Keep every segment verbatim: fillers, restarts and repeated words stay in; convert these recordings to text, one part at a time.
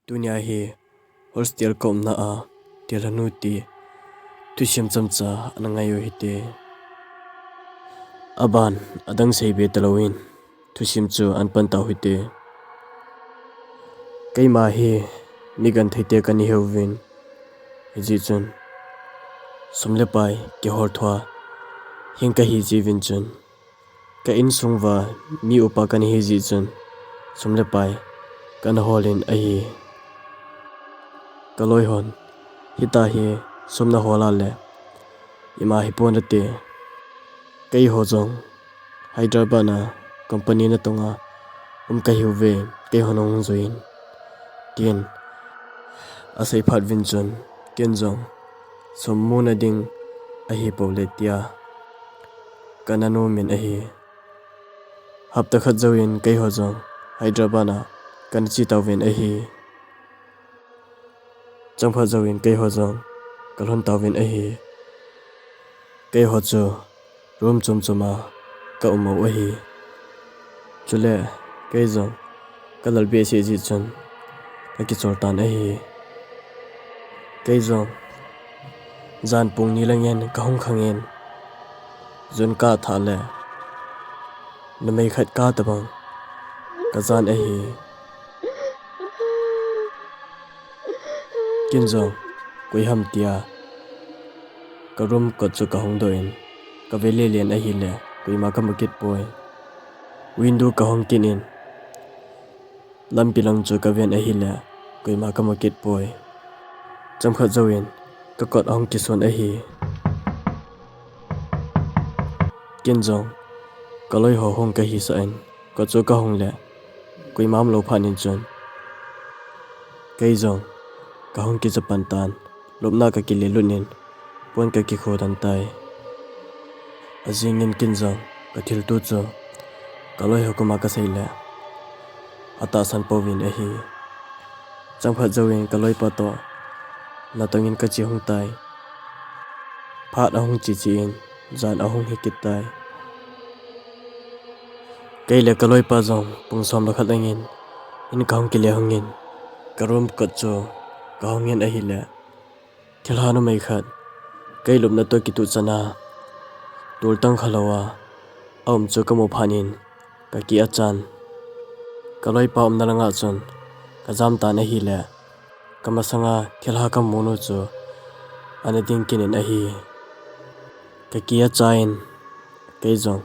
Tunia hi hostel ka umna a thilha nu ti thusim chomcha ana ngai u hite. Aban adang seibe talouvin thusim chu ana pan tau hite. Keima hi mi genthei te kana hiuvin, hijeh chun sum le pai kihol thua hing kahi jeh uvin chun, ka insung uva mi upa kana hi jeh chun, sum le pai kana hol in ahi. Ka loi hon, hitia hi sum nahol a le ima hi pon nate. Keiho jong Hyderabad a company natong a um kahiuve, keiho nahung jui in, tin asei phat uvin chun, ken jong sum muna ding ahi pole tia kana nom in ahi. Hapta khat jouvin keiho jong Hyderabad a kana che tauvin ahi. Chomkhat jouvin keiho jong kalhun tauvin ahi. Keiho chu room chom chom a ka um u ahi. Chule kei jong ka lal behseh jeh chun ka kichol tan ahi. Kei jong jan pung ni lang in ka hung khang in, jun ka thah le numei khat ka tabang ka jan ahi. Ken jong koi ham tia ka room kot chu ka hong doh in, ka ve le len ahile koima ka mu kit poi. Window ka hong kin in, lampi lang chu ka ven ahile koima ka mu kit poi. Chomkhat jouvin ka kot ahung kisun ahi. Ken jong ka loi ho hung ka hisah in, kot chu ka hong le koima umlou phat in chun, kei jong ka hung kicha pan tan, lupna ka kile lut in, pon ka kikhu tan tai. Ajing in ken jong ka thilto chu ka loi ho koma ka sei le atahsan pouvin ahi. Chomkhat jouvin ka loipa toh natong in ka che hung tai. Phat ahung che che in, jan ahung hi kit tai. Kei le ka loipa jong pung som le khat lang in in ka hung kile hung in, ka room kot chu ka hong in ahile, thilha numei khat kei lupna toh kituh chan a, tol tang kha lou a aum chu ka mu phat in ka ki achan. Ka loipa umna lang a chun ka jam tan ahile, ka masang a thilha ka mu nu chu ana ding kit in ahi. Ka ki acha in, kei jong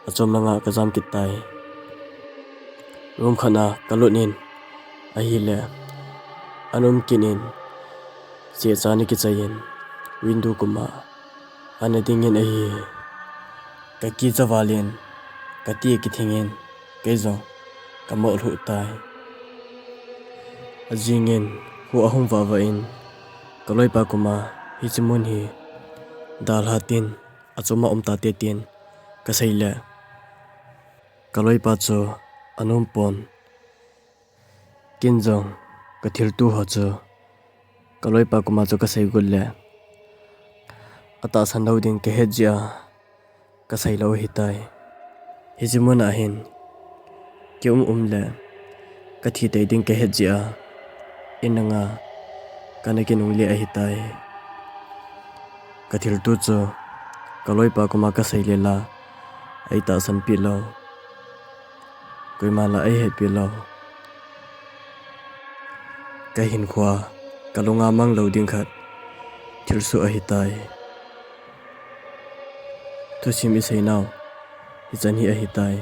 achom lang a ka jam kit tai. Room khat a ka lut in ahile, ana um kit in, chehcha ana kichai in, window koma ana ding in ahi. Ka kicha val in, ka ti kithing in, kei jong ka mo lhuh tai. Ajing in kho ahung vah vah in, ka loipa koma hiche mun hi dalha tin, achom a um tate tin ka sei le, ka loipa chu ana um pon. Ken jong ka thilto ho chu ka loipa koma chu ka sei got le, atahsan lou ding ka het jeh a ka sei lou ahi tai. Hiche mun a hin ki um um le ka thi tei ding ka het jeh a, in lang a kana kinungle ahi tai. Ka thilto chu ka loipa koma ka sei le la, ei tahsan pi lou, koima la ei het pi lou. Ka hinkho a ka lung a mang lou ding khat thilsoh ahi tai. Thusim i sei nau hichan hi ahi tai.